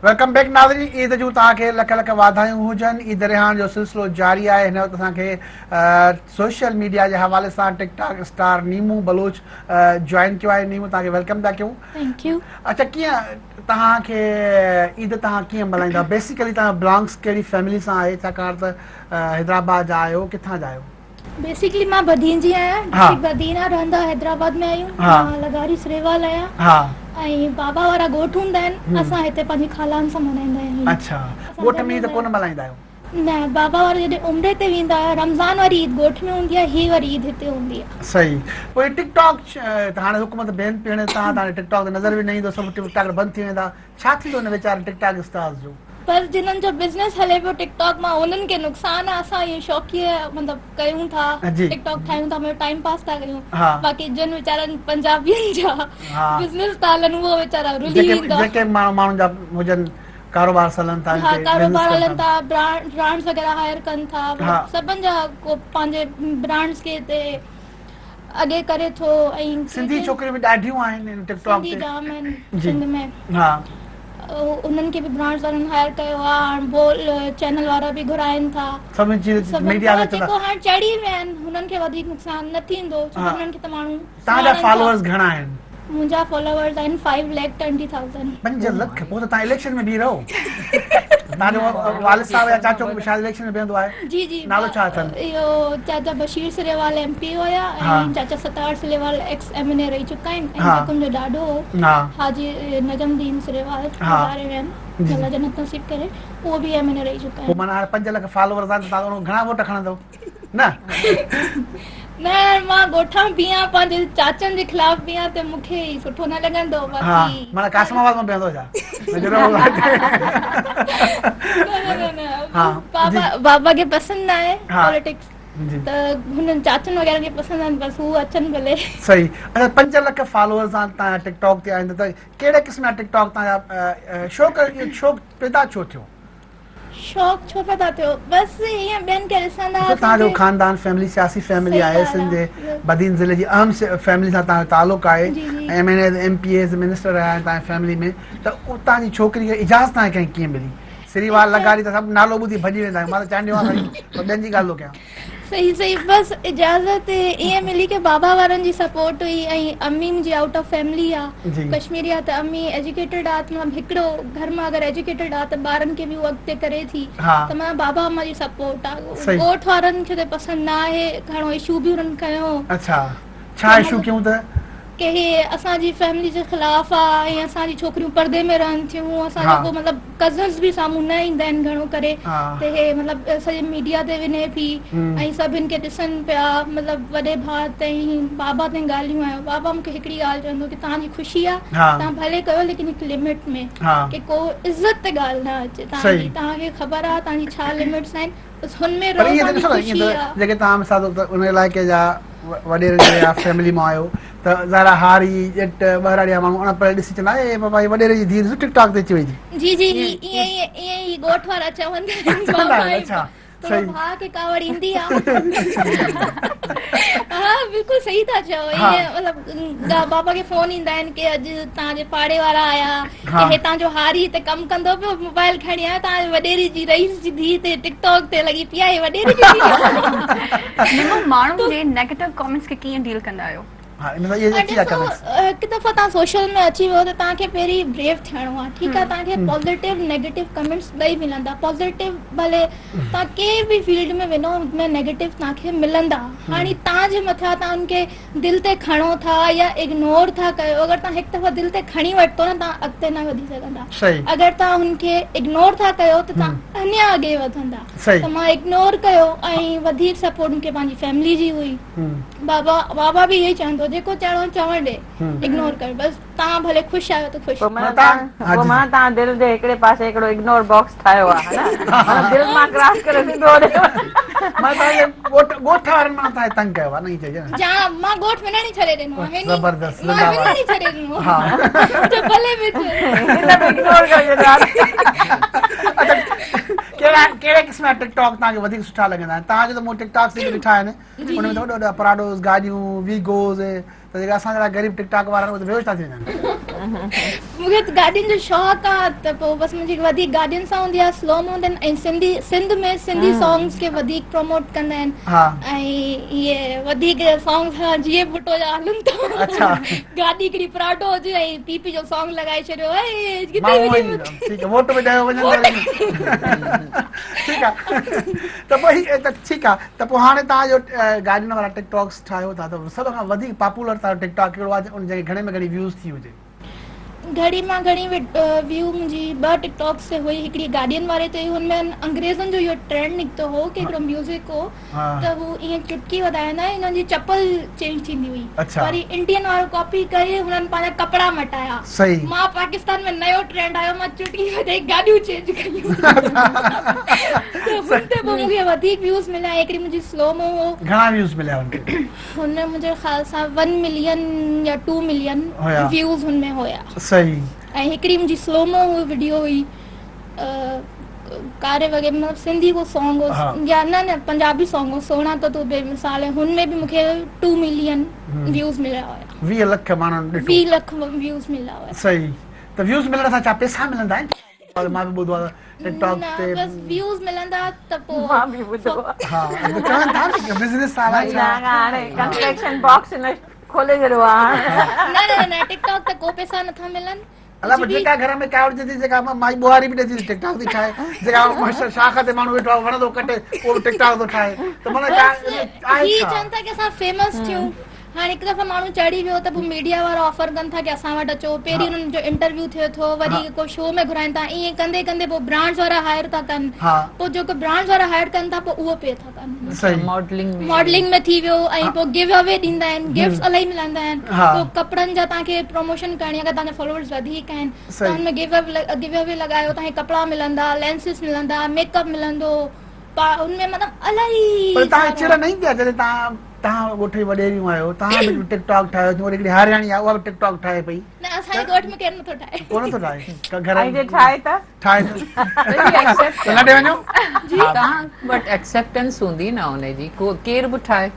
Welcome back ناظرين عيد جون توهان کي لک لک واڌايون هجن عيد رهاڻ جو سلسلو جاري آهي هن وقت اسان کي سوشل ميڊيا جي حوالي سان TikTok star Nemo Baloch join ڪيو آهي نيمو توهان کي welcome ٿا ڪيون thank you اچها ڪيئن توهان کي عيد توهان ڪيئن ملهائيندا بيسيڪلي توهان بلانگس ڪهڙي فيملي سان آهي ڇاڪاڻ ته حيدرآباد جا آهيو ڪٿان جا آهيو بيسيڪلي مان بدين جي آهيان ڊسٽرڪٽ بدين آ رهندا حيدرآباد ۾ آهيون مان لغاري سريوال آهيان ۽ بابا وارا ڳوٺ هوندا آهن اسان هتي پنهنجي خالان سان ملهائيندا آهيون اڇا ڳوٺ ۾ عيد ڪونه ملهائيندا آهيو نه بابا وارا جڏهن عمري تي ويندا آهيا رمضان واري عيد ڳوٺ ۾ هوندي آهي هي واري عيد هتي هوندي آهي صحيح پوء ٽڪ ٽاڪ هاڻي حڪومت بين پيڻ تان هاڻي ٽڪ ٽاڪ تي نظر به نه ايندو سڀ ٽڪ ٽاڪ بند ٿي ويندا ڇا ٿيندو ان ويچارن ٽڪ ٽاڪ اسٽارز جو. پر جنھن جو بزنس ھلي پيو ٽڪ ٽاڪ مان انھن کي نقصان آ اسان ائين شوقيه مطلب ڪيون ٿا ٽڪ ٽاڪ ٺاھيون ٿا مطلب ٽائيم پاس ٿا ڪيون باقي جن ويچارن پنجابين جا بزنس ٿا ھلن اھو ويچارا رلي ويندا. جيڪي ماڻھن جا ھجن ڪاروبار ھلن ٿا ھا ڪاروبار ھلن ٿا برانڊز وغيره ھائر ڪن ٿا سڀن جا ڪو پنھنجي برانڊز کي ھتي اڳي ڪري ٿو ۽ سنڌي ڇوڪريون به ڏاڍيون آهن ان ٽڪ ٽاڪ تي سنڌي جام آهن سنڌ ۾ ها انهن کي به برانڊز وارن هائر ڪيو آهي هاڻ بول چينل وارا به گهرائن ٿا سڀ چيز ميڊيا تي جيڪو هاڻ چڙهي ويا آهن هنن کي وڌيڪ نقصان نه ٿيندو ڇو ته هنن کي ته ماڻهو توهان جا فالوورز گهڻا آهن؟ منهنجا فالوورز آهن فائيو ليک ٽوئنٽي ٿائوزنڊ. 5 لک پوء ته توهان اليڪشن ۾ بيهي رهو. توهان جو والد صاحب يا چاچو به شايد اليڪشن ۾ بيهندو آهي. جي جي نالو ڇا اٿن؟ اهو چاچا بشير سريوال ايم پي هيا ۽ چاچا Sattar Sarewal ex M N A رهي چڪا آهن ۽ جيڪو منهنجو ڏاڏو هو حاجي نجم الدين سريوال گذاري ويا آهن الله جنت نصيب ڪري اهو به ايم اين اي رهي چڪا آهن. پوء معنيٰ هاڻي 5 لک فالوورز آهن ته توهان گهڻا ووٽ کڻندو؟ نه. نه مان ڳوٺان بيهان پنهنجي چاچن جي خلاف بيهان ته مون کي سٺو نه لڳندو باقي ها معنيٰ قاسم آباد مان بيهندو ڇا؟ نه نه نه بابا بابا کي پسند نه آهي پاليٽڪس ته هنن چاچن وغيره کي پسند آهن بس هو اچن ڀلي. صحيح اچها 5 لک فالوورز آهن تان ٽڪ ٽاڪ تي آهن ته ڪهڙي قسم جا ٽڪ ٽاڪ تان جا شوق شوق پيدا ڇو ٿيو؟ شوق ڇو پيدا ٿيو؟ بس ائين ٻين کي ڏسندا ڏسو توهان جو خاندان فيملي سياسي فيملي آهي سنڌ جي بدين ضلعي جي اهم فيملي سان توهان جو تعلق آهي M N As M P As minister رهيا آهن توهان جي فيملي ۾ ته اتان جي ڇوڪري کي اجازت توهان کي ڪنهن ڪيئن ملي سريوال لغاري ته سڀ نالو ٻڌي ڀڄي ويندا آهيون مان ته چانڊيو آهيان سائين پر ٻين جي ڳالهه ٿو ڪيان. صحيح صحيح بس اجازت ائين ملي ڪي بابا وارن جي سپورٽ هئي ۽ امي منهنجي آئوٽ آف فيملي آ ڪشميري آ ته امي ايجوڪيٽيڊ آ ته مطلب هڪڙو گهر مان اگر ايجوڪيٽيڊ آ ته ٻارن کي به هو اڳتي ڪري ٿي ته معنيٰ بابا اما جي سپورٽ آ ڳوٺ وارن کي ته پسند نه آهي گهڻو اشو به انهن کنيو. اڇا ڇا اشو ڪيون ته؟ ڪي هي اسان جي فيملي جي خلاف آ ۽ اسان جي ڇوڪريون پردي ۾ رهن ٿيون اسان جو ڪو مطلب ڪزنس به سامهون نه ايندا آهن گهڻو ڪري ته هي مطلب سڄي ميڊيا تي وڃي ٿي ۽ سڀ هن کي ڏسن پيا مطلب وڏي ڀاء تائين بابا تائين ڳالهيون آيون بابا مونکي هڪڙي ڳالهه چوندو ڪي توهان جي خوشي آ توهان ڀلي ڪيو ليڪن هڪ لمٽ ۾ ڪي ڪو عزت تي ڳالهه نه اچي توهان جي توهان کي خبر آ توهان جي ڇا لمٽس آهن بس هن ۾ پر ائين ته ڏسو نه ائين ته جيڪي توهان مثال طور ته ان علائقي جا وڏيرن جي يا فيملي مان آهيو ته ظاهر آهي هاري ڄٽ ٻهراڙي جا ماڻهو اڻ پڙهيل ڏسي چوندا اي بابا هي وڏيري جي ڌيء ڏسو ٽڪ ٽاڪ تي اچي وئي ٿي. جي جي هي ائين ائين ائين ئي ڳوٺ وارا چوندا آهن چوندا آهن اڇا ٿورو ڀاء کي ڪاوڙ ايندي آ ها بلڪل صحيح ٿا چئو ائين مطلب بابا کي فون ايندا آهن ڪي اڄ توهان جي پاڙي وارا آيا ڪي هتان جو هاري هتي ڪم ڪندو پيو موبائل کڻي آيو توهان جي وڏيري جي رئيس جي ڌيء هتي ٽڪ ٽاڪ تي لڳي پئي آهي وڏيري جي ڌيء نمو ماڻهن جي نيگيٽو ڪمينٽس کي ڪيئن ڊيل ڪندا آهيو؟ ها ان سان اهي اچي ويا ڪمينٽس. هڪ دفعو توهان سوشل ۾ اچي ويو ته توهان کي پهرين بريو ٿيڻو آهي ٺيڪ آهي توهان کي پازيٽو نيگيٽو ڪمينٽس ٻئي ملندا پازيٽو ڀلي توهان ڪنهن به فيلڊ ۾ وڃو ان ۾ نيگيٽو توهان کي ملندا هاڻي توهان جي مٿان آهي توهان ان کي دل تي کڻو ٿا يا اگنور ٿا ڪيو اگر توهان هڪ دفعو دل تي کڻي ورتو نه توهان اڳتي نه وڌي سگهندا اگر توهان هن کي اگنور ٿا ڪيو ته توهان اڃا اڳي وڌندا ته مان اگنور ڪيو ۽ وڌيڪ سپورٽ مونکي پنهنجي فيملي جي هئي بابا بابا به اهو ئي چوندو جيڪو چوڻو چوڻ ڏي اگنور ڪر بس توهان ڀلي خوش آهيو ته خوش. پوء معنيٰ توهان دل جي هڪڙي پاسي هڪڙو اگنور باڪس ٺاهيو آهي ها نه معنيٰ دل مان ڪراس ڪري سڌو هوڏي. معنيٰ توهان جي ڳوٺ ڳوٺ وارن معنيٰ توهان کي تنگ ڪيو آهي نه ائين چئجي نه. جام مان ڳوٺ وڃڻ ئي ڇڏي ڏنو آهي. زبردست مان وڃڻ ئي ڇڏي ڏنو ها جو ڀلي به ٿئي. هن به اگنور ڪري ڇڏيو آهي. اڇا ڪهڙا ڪهڙي قسم جا ٽڪ ٽاڪ توهان کي وڌيڪ سٺا لڳندا آهن توهان جو ته مون ٽڪ ٽاڪس جيڪي ڏٺا آهن ان ۾ ته وڏا وڏا پراڊوز گاڏيون ويگوز ته جيڪي اسان جهڙا غريب ٽڪ ٽاڪ وارا آهن اهي ته بيهوش ٿا ٿي وڃن. مون کي گاڏين جو شوق آ ته پوء بس منهنجي وڌيڪ گاڏين سان هوندي آ سلو مو هوندا آهن ۽ سنڌي سنڌ ۾ سنڌي سانگس کي وڌيڪ پروموٽ ڪندا آهن ۽ اهي وڌيڪ سانگس ها جيئي ڀٽو جا هلن ٿا اڇا گاڏي هڪڙي پراڊو هجي ۽ پي پي جو سانگ لڳائي ڇڏيو اي ڪٿي مان وڃي ٺيڪ ووٽ به ڏيو وڃن ٺيڪ آ ته پوء هي ته ٺيڪ آ ته پوء هاڻي توهان جو گاڏين وارا ٽڪ ٽاڪس ٺاهيو ٿا ته سڀ کان وڌيڪ پاپولر توهان جو ٽڪ ٽاڪ ڪهڙو آهي ان جي گهڻي ۾ گهڻي ويوز ٿي هجي؟ گهڻي مان گهڻي ويو منهنجي ٻه ٽڪ ٽاڪس تي هئي هڪڙي گاڏين واري تي هئي هن ۾ انگريزن جو اهو ٽرينڊ نڪتو هو ڪي هڪڙو ميوزڪ هو ته هو ائين چٽڪي وڌائيندا ۽ انهن جي چپل چينج ٿيندي هئي وري انڊين وارو ڪاپي ڪري هنن پنهنجا ڪپڙا مٽايا مان پاڪستان ۾ نيو ٽرينڊ آيو مان چٽڪي وڌائي گاڏيون چينج ڪيون ته هن تي پوء مونکي وڌيڪ ويوز مليا ۽ هڪڙي منهنجي سلو مو هو. گهڻا ويوز مليا هن کي؟ هن ۾ منهنجي خيال سان ون ملين يا ٽو ملين ويوز هن ۾ هيا. صحيح. ۽ هڪڙي منهنجي سلو مو وڊيو هئي ڪاري وڳي مطلب سنڌي ڪو سانگ هو يا نه نه پنجابي سانگ هو سهڻا ته تون بي مثال هي هن ۾ به مونکي ٽو ملين ويوز مليا هيا. 20 لک ماڻهن ڏٺو. 20 لک ويوز مليا هيا. صحيح ته ويوز ملڻ سان ڇا پيسا ملندا آهن؟ مان به ٻڌو آهي ٽڪ ٽاڪ نه تي بس ويوز ملندا ته پوء مان به ٻڌو آهي. ها چون ٿا نه بزنس آهي ڇا هاڻي ڪنفيڪشن باڪس هن کولي ڇڏيو آهي نه نه نه ٽڪ ٽاڪ تي ڪو پيسا نٿا ملن الا پر جيڪا گهر ۾ ڪاوڙجي ٿي جيڪا مائي ٻوهاري به ڏي ٿي ٽڪ ٽاڪ ٿي ٺاهي جيڪا شاخ تي ماڻهو ويٺو آهي وڻ ٿو ڪٽي اهو به ٽڪ ٽاڪ ٿو ٺاهي ته معنيٰ ڪا آهي هي ڇا؟ چون ٿا ڪي اسان فيمس ٿيون هاڻي هڪ دفعو ماڻهو چڙهي ويو ته پوء ميڊيا وارا آفر ڪن ٿا ڪي اسان وٽ اچو پهرين انهن جو انٽرويو ٿئي ٿو وري ڪو شو ۾ گهرائين ٿا ائين ڪندي ڪندي پوء برانڊز وارا هائر ٿا ڪن پوء جيڪو برانڊز وارا هائر ڪن ٿا پوء اهو پي ٿا ڪن صحيح ماڊلنگ ۾ ٿي ويو ۽ پوء گيو اوي ڏيندا آهن گفٽس الاهي ملندا آهن پوء ڪپڙن جا توهان کي پروموشن ڪرڻي اگر توهان جا فالوورز وڌيڪ آهن ته ان ۾ گيو اوي لڳايو توهان کي ڪپڙا ملندا لينسز ملندا ميڪ اپ ملندو ان ۾ مطلب الاهي پر توهان کي چڙ نه ايندي آهي جڏهن توهان توهان ڳوٺ جي وڏيريون آهيو توهان به ٽڪ ٽاڪ ٺاهيو ٿيون وري هڪڙي هارياڻي آهي اها به ٽڪ ٽاڪ ٺاهي پئي. نه اسان جي ڳوٺ ۾ ڪير نٿو ٺاهي. ڪو نٿو ٺاهي گهر ۽ جي ٺاهي ته ٺاهي ته لڏي وڃو. جي توهان وٽ ايڪسيپٽنس هوندي نه ان جي ڪو ڪير به ٺاهي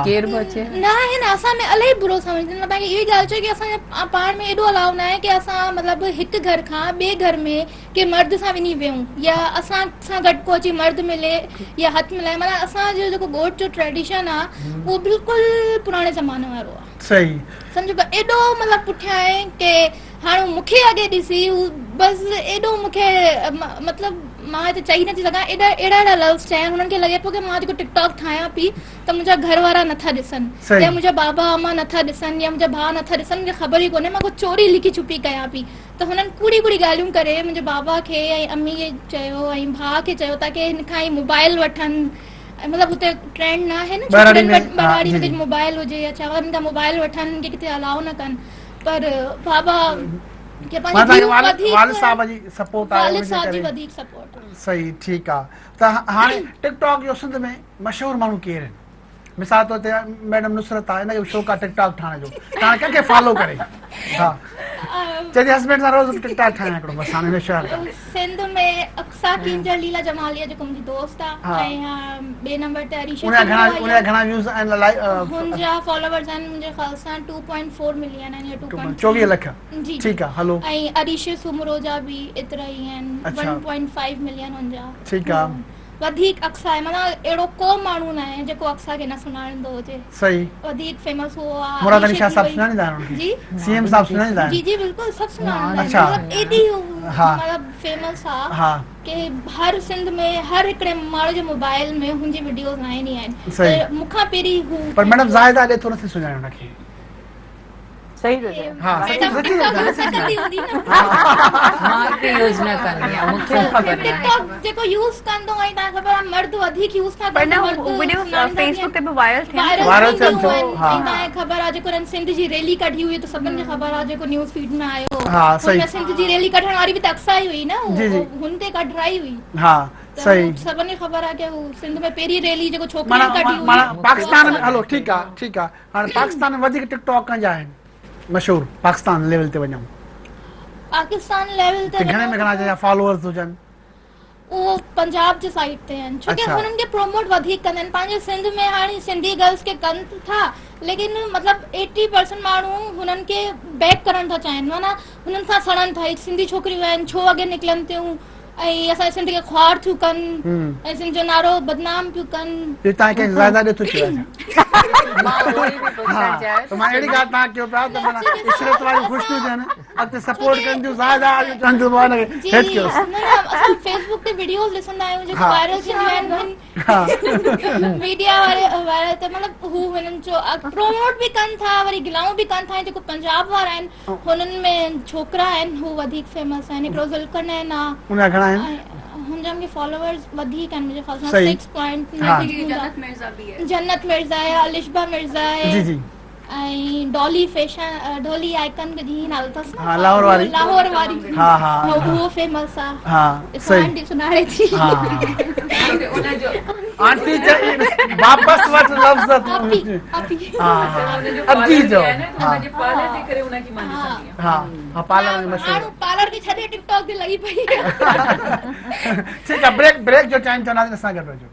ڪير به اچي. نه آهي نه اسان ۾ الاهي برو سمجهن مان توهان کي اهو ئي ڳالهه چئي ڪي اسان جا پاڻ ۾ ايڏو الاء نه آهي ڪي اسان مطلب هڪ گهر کان ٻئي گهر ۾ ڪنهن مرد سان وڃي ويهون يا اسان سان گڏ ڪو اچي مرد ملي يا هٿ ملائي معنيٰ اسان جو جيڪو ڳوٺ جو ٽريڊيشن آ اهو بلڪل پراڻي زماني وارو آ صحيح سمجهو ايڏو مطلب پٺيان آهي ڪي هاڻي مونکي اڳي ڏسي هو بس ايڏو مونکي مطلب مان هتي چئي نٿي سگهان ايڏا اهڙا اهڙا لفظ چيا هنن کي لڳي پيو ڪي مان جيڪو ٽڪ ٽاڪ ٺاهيان پئي ته منهنجا گهر وارا نٿا ڏسن يا منهنجا بابا اما نٿا ڏسن يا منهنجا ڀاء نٿا ڏسن مونکي خبر ئي ڪونهي مان ڪو چوري لڪي ڇپي ڪيان پئي ته هنن ڪوڙي ڪوڙي ڳالهيون ڪري منهنجي بابا کي ۽ امي کي چيو ۽ ڀاء کي چيو تاڪه هن کان هي موبائل وٺن مطلب هتي ٽرينڊ نه آهي نه ڇوڪرين وٽ ٻهراڙي ۾ موبائل هجي يا ڇا هنن کان موبائل وٺن هن کي ڪٿي الاء نه ڪن پر بابا کي پنهنجي ڌيء وڌيڪ والد صاحب جي سپورٽ آهي والد صاحب جي وڌيڪ سپورٽ آهي صحيح ٺيڪ آ ته هاڻي ٽڪ ٽاڪ جو سنڌ ۾ مشهور ماڻهو ڪير آهن مثال طور تي ميڊم نصرت آهي ان کي به شوق آهي ٽڪ ٽاڪ ٺاهڻ جو ته هاڻي ڪنهن کي فالو ڪري ها چئي ٿي هسبينڊ سان روز ٽڪ ٽاڪ ٺاهيان هڪڙو بس هاڻي هن شهر ڪا سنڌ ۾ اقصا ڪينجهر ليلا جماليه جيڪو منهنجي دوست آهي ۽ ٻئي نمبر تي اريشا ان جا گهڻا ان جا گهڻا ويوز آهن لائي هن جا فالوورز آهن منهنجي خيال سان 2.4 ملين آهن يا 2.3 24 لک جي ٺيڪ آهي هلو ۽ اريشا سومرو جا به ايترا ئي آهن 1.5 ملين هن جا ٺيڪ آهي وڌيڪ اقصيٰ آهي معنيٰ اهڙو ڪو ماڻهو نه آهي جيڪو اقصيٰ کي نه سڃاڻيندو هجي. صحيح. وڌيڪ فيمس هو آ. مراد علي شاهه صاحب سڃاڻيندا آهن ان کي؟ جي. سي ايم صاحب سڃاڻيندا آهن؟ جي جي بلڪل سڀ سڃاڻيندا آهن. مطلب ايڏي مطلب فيمس آ ڪي هر سنڌ ۾ هر هڪڙي ماڻهو جي موبائل ۾ هن جي وڊيوز آهن ئي آهن. ته مون کان پهرين هو پر ميڊم زاهده ڏيٿو نٿي سڃاڻي ان کي. صحيح ٿو چئي. ها سچي سچي ٿو چئي سچي ڪندي هوندي نه. مان هتي يوز نه ڪندي آهيان مون کي خبر ٽڪ ٽاڪ جيڪو يوز ڪندو ۽ تان خبر آهي مرد وڌيڪ يوز ٿا ڪن مرد وڊيوز فيس بڪ تي به وائرل ٿين وائرل ٿين ٿيون ۽ تان خبر آهي جيڪو رن سنڌ جي ريلي ڪڍي هئي ته سڀن کي خبر آهي جيڪو نيوز فيڊ ۾ آيو ها صحيح سنڌ جي ريلي ڪڍڻ واري به ته اقصيٰ ئي هئي نه هن تي ڪڍرائي هئي ها صحيح سڀن کي خبر آهي ڪي هو سنڌ ۾ پهرين ريلي جيڪو ڇوڪرين ڪڍي هئي معنيٰ پاڪستان ۾ هلو ٺيڪ آهي ٺيڪ آهي هاڻي پاڪستان ۾ وڌيڪ ٽڪ ٽاڪ ڪنهن جا آهن مشهور پاڪستان ليول تي وڃون پاڪستان ليول تي گهڻي ۾ گهڻا جنهن جا فالوورز هجن. اهو پنجاب جي سائيڊ تي آهن ڇو ڪي هنن کي پروموٽ وڌيڪ ڪندا آهن پنهنجي سنڌ ۾ هاڻي سنڌي گرلس کي ڪن ٿا ليڪن مطلب ايٽي پرسنٽ ماڻهو هنن کي بيڪ ڪرڻ ٿا چاهين معنيٰ هنن کان سڙن ٿا هي سنڌي ڇوڪريون آهن ڇو اڳي نڪلن ٿيون ۽ اسان سنڌ کي خوار ٿيون ڪن ۽ سنڌ جو نعرو بدنام ٿيون ڪن. هي تان ڪنهن زاهده ڏي ٿو چيو آهي مان اهو ئي به پڇڻ چاهيو ته مان اهڙي ڳالهه تان ڪيو پيا ته معنيٰ عشرت واريون خوش ٿيون ٿين اڳتي سپورٽ ڪن ٿيون زاهده واريون چون ٿيون مان هن کي هيٽ ڪيوس. نه نه اسان فيس بڪ تي وڊيوز ڏسندا آهيون جيڪو وائرل ٿينديون آهن ميڊيا واري وائرل ته مطلب هو هنن جو پروموٽ به ڪن ٿا وري گلائون به ڪن ٿا ۽ جيڪو پنجاب وارا آهن هنن ۾ ڇوڪرا آهن هو وڌيڪ فيمس آهن هڪڙو ذوالقرنين آ ان جا گهڻا آهن هن جا مونکي فالوورز وڌيڪ آهن منهنجي خيال سان 6 پوائنٽ جنت مرزا به آهي جنت مرزا آهي الشبا مرزا آهي جي جي ۽ ڊولي فيشن ڊولي آئيڪن جي نالو اٿس ها لاهور واري لاهور واري ها ها اهو فيمس آ ها صحيح آنٽي سناڙي ٿي ها آنٽي چئي واپس وٺ لفظ آپي آپي ها ادي جو ها ان جي پارلر جي ڪري ان کي مان ڏسندي آهيان ها ها پارلر ۾ مشهور ماڻهو پارلر کي ڇڏي ٽڪ ٽاڪ تي لڳي پئي ٺيڪ آ بريڪ بريڪ جو ٽائيم ٿيو ناظرين اسان گڏ رهجو.